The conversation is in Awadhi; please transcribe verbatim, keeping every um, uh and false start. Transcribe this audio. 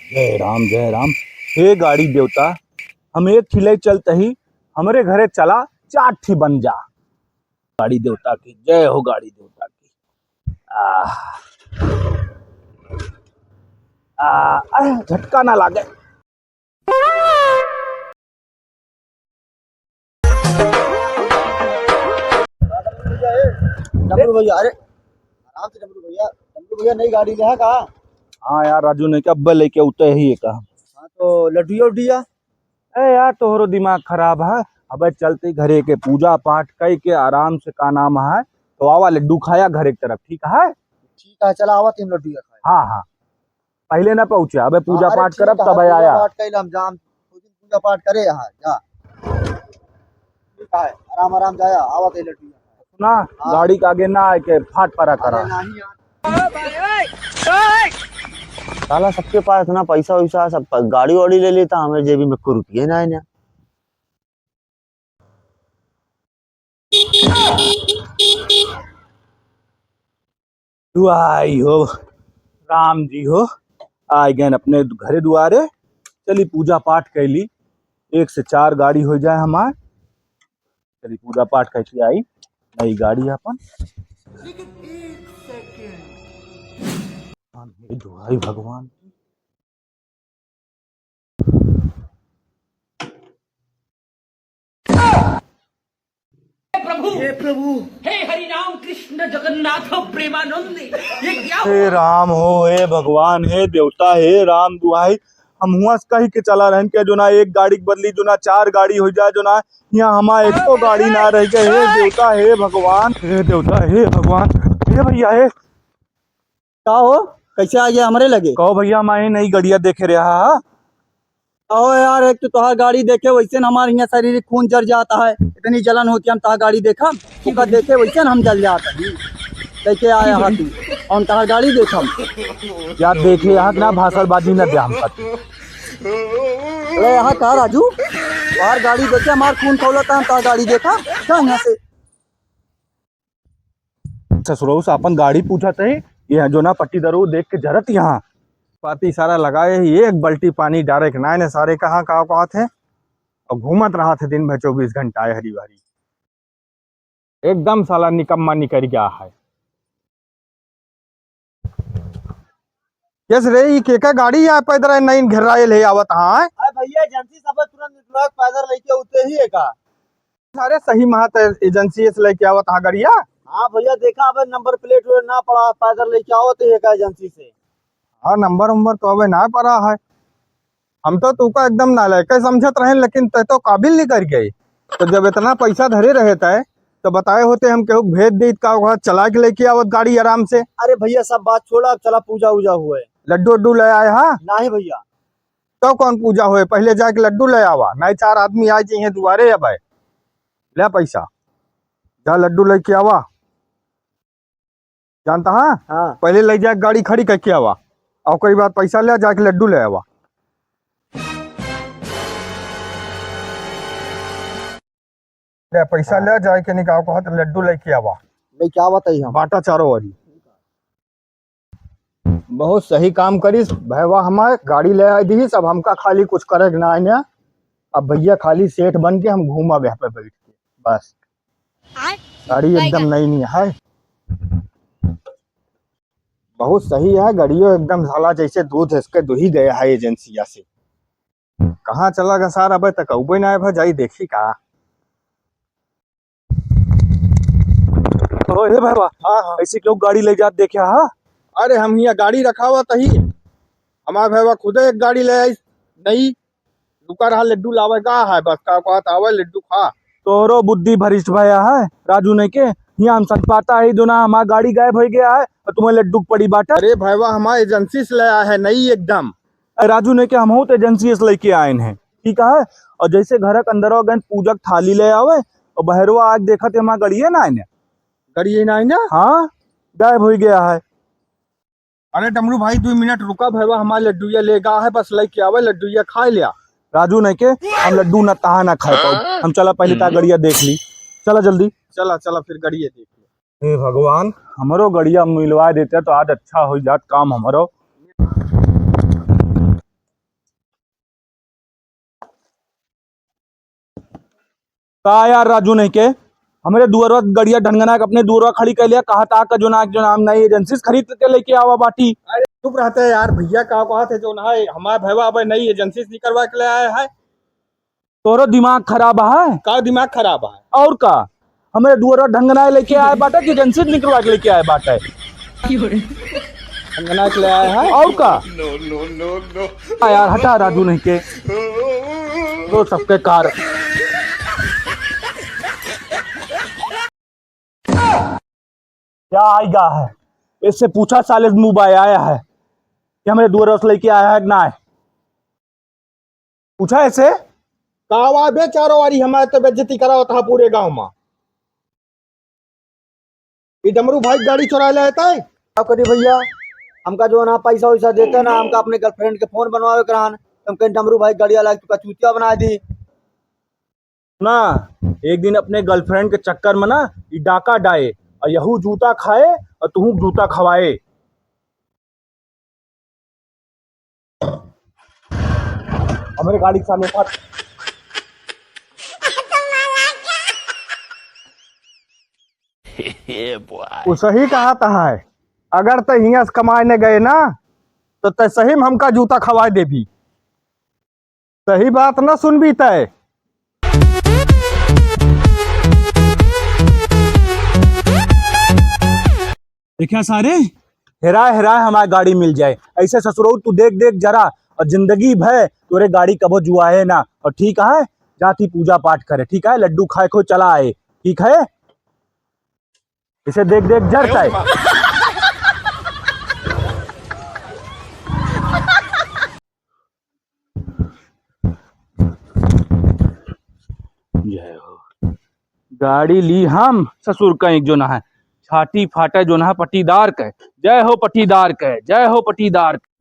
जय राम, जय राम। हे गाड़ी देवता, हम एक ठिले चलत ही, हमरे घरे चला, चार ठी बन जा। गाड़ी देवता की जय हो, गाड़ी देवता की। आ, आ, आ, झटका ना लागे। डमरू भैया, अरे आराम से डमरू भैया, डमरू भैया नई गाड़ी ले है का? हाँ यार राजू, नहीं क्या अब्बे लेके उते ही है का? हाँ तो लड्डू उड्डिया? ए यार, तोहरो दिमाग खराब है। अबे चलते घरे के पूजा पाठ कई के आराम से, का नाम है, तो आवा लड्डू खाया घरे की तरफ, ठीक है? ठीक है, चला आवा तीन लड्डू खाए। हाँ हाँ, पहले ना पहुँचे, अबे पूजा अरे पाठ ठीक करब है, तब पूजा आया। पाठ कैल हम जाम, दो दिन पूजा पाठ करे यहाँ जा। ठीक है, आराम आराम जाया, आवा तीन लड्डू खाए। ना, हाँ। गाड़ी के आगे ना आए के फाट परा अरे करा। नहीं यार। साला सबके पास इतना पैसा वैसा है, सब प-, गाड़ी वाड़ी ले लेता, हमें जेबी में कोई रुपये ना है ना। दुआई हो, राम जी हो, आ गए अपने घरे दुआरे। चली पूजा पाठ कैली, एक से चार गाड़ी हो जाए हमार। चली पूजा पाठ करके आई, नई गाड़ी अपन। लेकिन एक सेकंड। भगवान, हे दुहाई भगवान। प्रभु, हे प्रभु, हे हरि राम कृष्ण जगन्नाथ प्रेमानंद, ये क्या हे हुआ? राम हो, हे भगवान, हे देवता, हे राम दुहाई, हम हुआ से कही के चला रहन के जो ना एक गाड़ी के बदली जो ना चार गाड़ी हो जाए, जो ना यहाँ हमार एको गाड़ी ना रह गए। हे देवता, हे भगवान, हे देवता, हे भगवान, हे भैया, हे। का हो, कैसे आ गया हमरे लगे? कहो भैया, हमारे नई गड़िया देखे रहा हा। कहो यार, एक तो तोहार गाड़ी देखे वैसे न हमारे यहाँ शरीर खून जर जाता है, इतनी जलन होती है, हम तोहार गाड़ी देखा, ओका देखे वैसे न हम जल जाता है। कैसे आया हा तू? हम तोहार गाड़ी देखम। यार देख ले, यहाँ ना भाषणबाजी ना दे हमका। अरे यहाँ का राजू, तोहार गाड़ी देखे हमार खून खौलता, हम तोहार गाड़ी देखा, चल यहाँ से। ससुरऊ से अपन गाड़ी पूछत है, ये जो ना पट्टी दरू देख के जरत यहाँ। पाती इशारा लगाए ही, एक बाल्टी पानी डारे के नाय ने सारे कहाँ का औकात है, और घूमत रहत है दिन भर चउबीस घंटा हरी भरी। एकदम साला निकम्मा निकल गया है। यस रे, ई केका गाड़ी है पैदल नहीं घेरायल है आवत हाँ? अरे भैया, एजेंसी सब तुरंत निकलवा पैदल लेके उते ही है का? अरे सही महत एजेंसी से लेके आवत हाँ गड़िया। हाँ भैया, देखा अबे नंबर प्लेट वे ना पड़ा, पैदल लेके आवत ही है का एजेंसी से? हाँ, नंबर उम्बर तो अबे ना पड़ा है। हम तो तूका एकदम नालायक समझत रहेन, लेकिन तै तो काबिल निकल गए। तो जब इतना पैसा धरे रहे तै, तो बताए होते हम केहू भेज देत का, वहाँ चला के लेके आवत गाड़ी आराम से। अरे भैया, सब बात छोड़ा, अब चला पूजा वूजा हुए। लड्डू उड्डू ले आए हा? नहीं भैया। तो कौन पूजा हुए, पहले जाके लड्डू ले आवा, नहीं चार आदमी आ जाइए दुआरे। अब ले पैसा, जा लड्डू लेके आवा। जानता हा? हाँ। पहले ले जाके गाड़ी खड़ी करके आवा, और कोई बात पैसा ले जाके लड्डू ले आवा। ले पैसा हाँ। ले जाके निकाल को हाथ लड्डू लेके आवा। लेके आवत ही हम। बाटा चारों ओरी। बहुत सही काम करिस भैया, हमारे गाड़ी ले आए दी, सब हमका खाली कुछ करे के ना आने। अब भैया खाली सेठ बन के हम घूमा यहाँ पे बैठ के, बस। गाड़ी एकदम नई नई है, बहुत सही है। गाड़ियों एकदम साला जैसे दूध इसके दुही गया है एजेंसिया से। कहाँ चला गा सार, अबे तक अउबे ना है, भा जाई देखी का। ओ हे भैया, हाँ, हाँ। ऐसे क्यों गाड़ी ले जात देखे हा? अरे हम यहाँ गाड़ी रखावत ही, हमार भैया खुदे एक गाड़ी ले आई नई, रुका रहा लड्डू लावे का है, बस का कहत आवे लड्डू खा। तोहरो बुद्धि भ्रष्ट भया है राजू नहीं के, यहाँ हम सनपाता है जो ना हमार गाड़ी गायब हो गया है और तुम्हें लड्डू के पड़ी बाटा। अरे भैया हमार एजेंसी से ले आया है नई एकदम। अरे राजू नहीं के हमहू तो एजेंसी से लेके आए हैं, ठीक है। और जैसे घर के अंदर गए पूजा के थाली ले आवे और बहरवा आग देखत हमार गड़िए ना आए। गड़िए ना आए ना? हाँ, गायब हो गया है। अरे डमरू भाई, दो मिनट रुका, भैया हमार लड्डूया ले गा है, बस लेके आवे, लड्डूया खाए लिया। राजू नहीं के हम लड्डू ना तहा ना खाए पाऊ। हम चला पहले ता गड़िया देख ली, चला जल्दी। चला, चला फिर गड़िया देख ली। हे भगवान, हमरो गड़िया मिलवा देते तो आज अच्छा हो जात काम हमरो। का यार राजू नहीं के, हमरे दुअरवा गड़िया ढनगना के अपने दुअरवा खड़ी कर लिया, कहा था का जो ना, जो नाम नहीं, एजेंसी से खरीद के लेके आवा बाटी। अरे चुप रहते हैं यार, भैया का कहत है जो ना है, हमारे भैया अब नई एजेंसी से निकलवा के ले आए हैं। तोरो दिमाग खराब है। का दिमाग खराब है? और का, हमरे दुअरवा ढनगना लेके आए बाटे कि एजेंसी से निकलवा के लेके आए बाटे? ढनगना के ले आए हैं। और का? No, no, no, no। आ यार, हटा राजू नहीं के। तो सबके कार। क्या आएगा है? इससे पूछा साले मुंह बाय आया है कि हमरे दुअरवा से लेके आया है कि ना है? पूछा ऐसे? का हुआ बे चारों वारी हमारे तो बेइज्जती करावत है पूरे गांव में। ई डमरू भाई गाड़ी चुरा लेता है। का करी भैया, हमका जो ना पैसा वैसा देते ना, हमका अपने गर्लफ्रेंड के फोन बनवावे के रहन, तो हम कहीं डमरू भाई गाड़ी वाला का चूतिया बना दी। ना, एक दिन अपने गर्लफ्रेंड के चक्कर में ना ई डाका डाए और यहू जूता खाए और तुहू जूता खवाए। हमरे गाड़ी के सामने फट। ये बॉय। वो सही कहा था है, अगर तै हियां से कमाए ने गए ना, तो तै सही में हमका जूता खवाए देबी। सही बात ना सुनबी तै। देखा सारे, हेराए हेराए हमार गाड़ी मिल जाए। ऐसे ससुरऊ तू देख देख जरा, और जिंदगी भर तोरे गाड़ी कबो जुआए ना। और ठीक है, जाती पूजा पाठ करे, ठीक है, लड्डू खाए खो चला आए, ठीक है, इसे देख देख जरता है। जय हो। गाड़ी ली हम ससुर का एक जो ना है, छाती फाटे जो ना है पटीदार के। जय हो पटीदार के, जय हो पटीदार के।